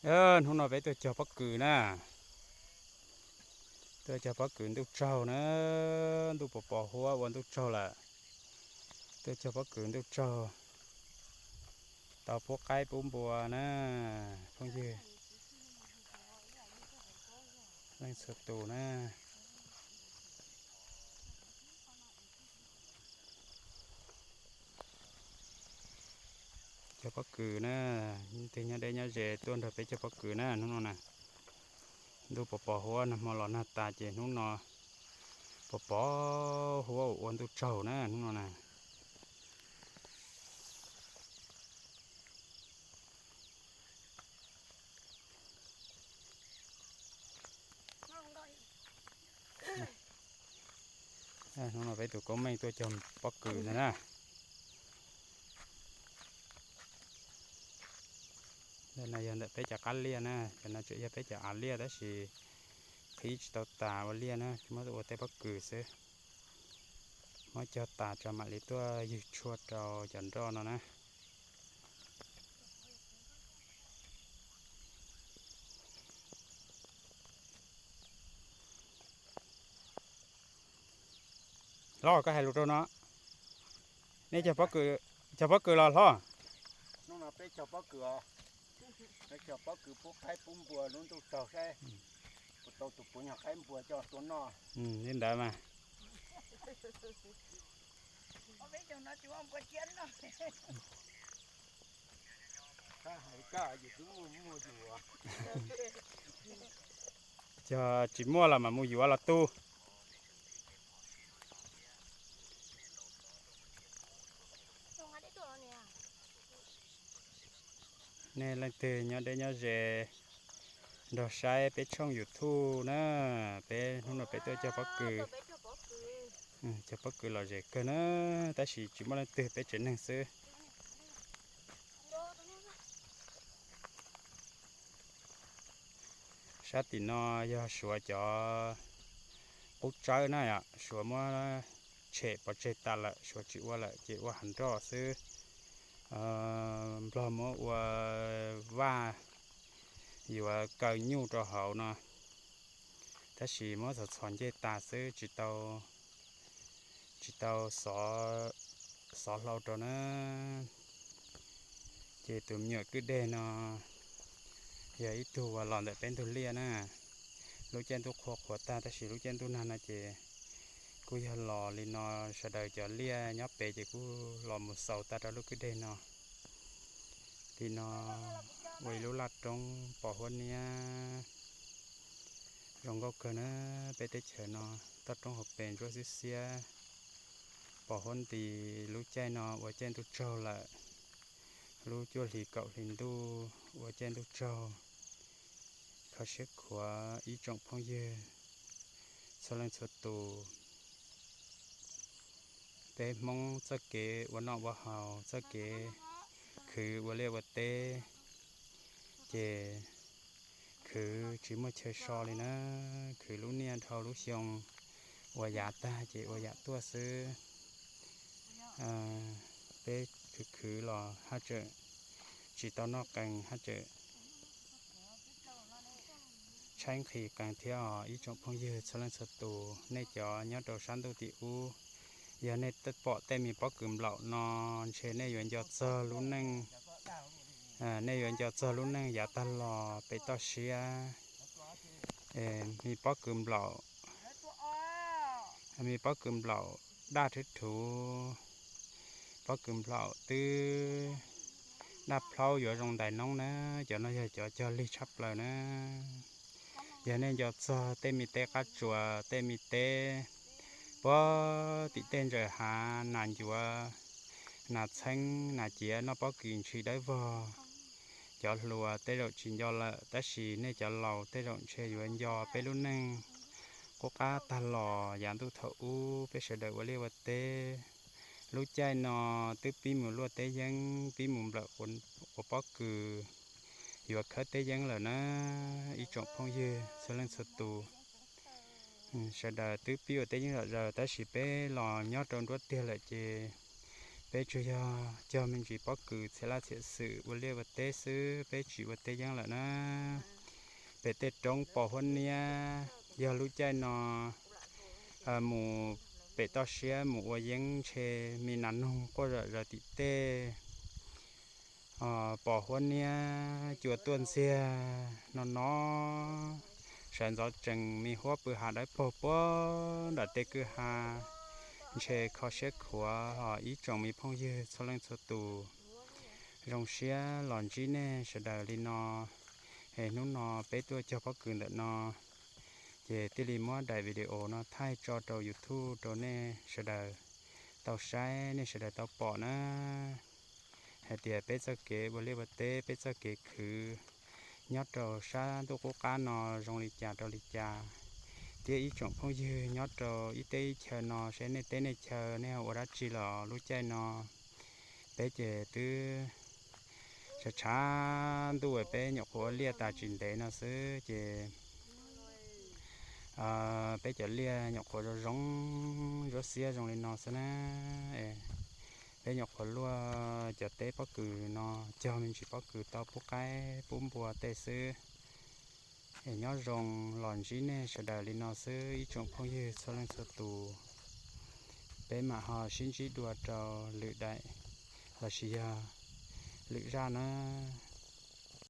Hnub no peb tuaj cog pob kws na. Tuaj cog pob kws ntuj tsaug na. Ntuj pos pos huab ua ntuj tsaug lawm. Tuaj cog pob kws ntuj tsaug, tau pub qaib pub npua na, phooj ywg, leej txhua tus na. Cog pob kws na, tej nyob deb nyob ze tuaj nrog peb cog pob kws na hnub no na. Ntuj pos pos huab, nag hmo los nag tas ces hnub no pos pos huab ua ntuj tsaug na hnub no na. Hnub no peb tus koob meej tuaj cog pob kws ntag na. Ntawm no yog ntawm peb cov qab liaj na, cov no tseem yog peb cov av liaj tab sis qhib tsis tau tas ua liaj na, muab ua tej pob kws xwb. Muab cog tas tso mam li tuaj ywg tshuaj rau cov nroj no na. Hlob, koj hais lus rau no. Nej cog pob kws, cog pob kws los hlob? Hnub no peb cog pob kws os. Peb cog pob kws pub qaib pub npua lub ntuj tsaug saib puas tau tus puav nyuag qaib npua coj tua noj. Li ntawd mas. Cog tsis muaj los mas mus yuav los tu. Nej leej twg nyob deb nyob ze nrog saib peb tshooj YouTube na, peb hnub no peb tuaj cog pob kws. Cog pob kws lom zem kawg na, tab sis tsis muaj leej twg, peb tsev neeg xwb. Sab tim no yog Suav cov qub tsawb na yom, Suav muab tshem pov tseg tas lawm, Suav tsis ua lawm ces ua hav nroj xwb. Nplog muab ua vaj yuav kaw nyuj rau hauv no, tab sis muab txhos txhos ncej tas xwb, tsis tau, tsis tau xov hlau rau na. Ces tus me nyuam kwj deg no yog ib tug uas los ntawm peb ntug liaj na. Lub caij ntuj qhua qhuav tag tab sis lub caij ntuj nag no ces kuj yog los li no, sawv daws cov liaj nyob pem ces kuj los mus xaus tag rau lub kwj deg no. Tim no ua ib lub laj roob pos huab niab zoo nkauj kawg na. Peb teb chaws no toj roob hauv pes ntsuab xiab xiab, pos huab nti. Lub caij no ua caij ntuj tsaug lawm, lub cuaj hlis kaum hli ntuj ua caij ntuj tsaug. Kho siab khuav ib tsoom phooj ywg txhua leej txhua tus. Peb Hmoob txoj kev ua noj ua haus, txoj kev khwv ua liaj ua teb, ces khwv tsis muaj chaw so li na. Khwv lub niaj dhau lub xyoo, ua yav tag ces ua yam tuaj xwb. Peb khwv khwv los haj tseem tsis tau noj qees, haj tseem tshaib nqhis qees thiab os ib tsoom phooj ywg txhua leej txhua tus. Nej cov nyob rau sab ntuj tim ub, yog nej pom tej me pob kws nplaum no, ntshe nej yuav nco txog lub neej, nej yuav nco txog lub neej yav tag los pem toj siab. Me pob kws nplaum, me pob kws nplaum daj rhuv rhuv, pob kws nplaum twb daj plhaub yuav zoo ntais noob na. Cov no yog cov cog lig tshaj plaws na. Yog nej nco txog tej me teb qab tsuas, tej me teb puag tim tej ntsaws hav, nas ncuav, nas txheeb, nas ciav noj pob kws ntshis dawb vog. Cov hluas tej zaum tsis nco lawm, tab sis nej cov laus tej zaum ntshe yuav nco peb lub neej qub qab tag los yav ntuj thaum ub peb sawv daws ua liaj ua teb. Lub caij no twb pib mus luaj teb yeeb, pib mus nplawm quav pob kws, yuav khawb teb yeeb lawm na. Ib tsoom phooj ywg txhua leej txhua tus, sawv daws twb pib ua teb yeeb zom zaws, tab sis peb los nyob rau nruab tiag lawm ces Peb tsuas yog cog me ntsis pob kws txhia laj txhia xwm ua liaj ua teb xwb, peb tsis ua teb yeeb lawm na. Pem tej roob pos huab niab, yog lub caij no mus pem toj siab mus ua yeeb ntshe me nas noog quaj zom zaws tim tej. Pos huab niab cua tuaj ntxiag no no, sawv ntxov tsees me huab pw hav dawb paug puag nram tej kwj ha, ntshe kho siab khuav os ib tsoom me phooj ywg txhua leej txhua tus. Zoo siab los ntsib nej sawv daws li no. Es hnub no peb tuaj cog pob kws ntawm no, ces thiaj li muab daim video no thaij tso rau YouTube rau nej sawv daws tau saib, nej sawv daws tau pom na. Hais tias peb txoj kev ua liaj ua teb, peb txoj kev khwv nyob rau sab ntuj qub qab no zoo li cas rau li cas, thiab ib tsoom phooj ywg nyob rau ib teb ib chaw no seb nej teb nej chaw nej ho ua dab tsi los lub caij no. Peb ces twb tshav tshav ntuj, peb nyuam qhuav ua liaj tas tsis ntev no xwb ces peb cov liaj nyuam qhuav zoo zoo, ntsuab xiab zoo li no xwb na. Peb nyuam qhuav luaj cov teb pob kws no, cog me ntsis pob kws tau pub qaib pub npua tej xwb. Es nyob zoo los ntsib nej sawv daws li no xwb ib tsoom phooj ywg txhua leej txhua tus. Peb mam ho sib ntsib dua rau lwm daim lossis yog lwm zaj na.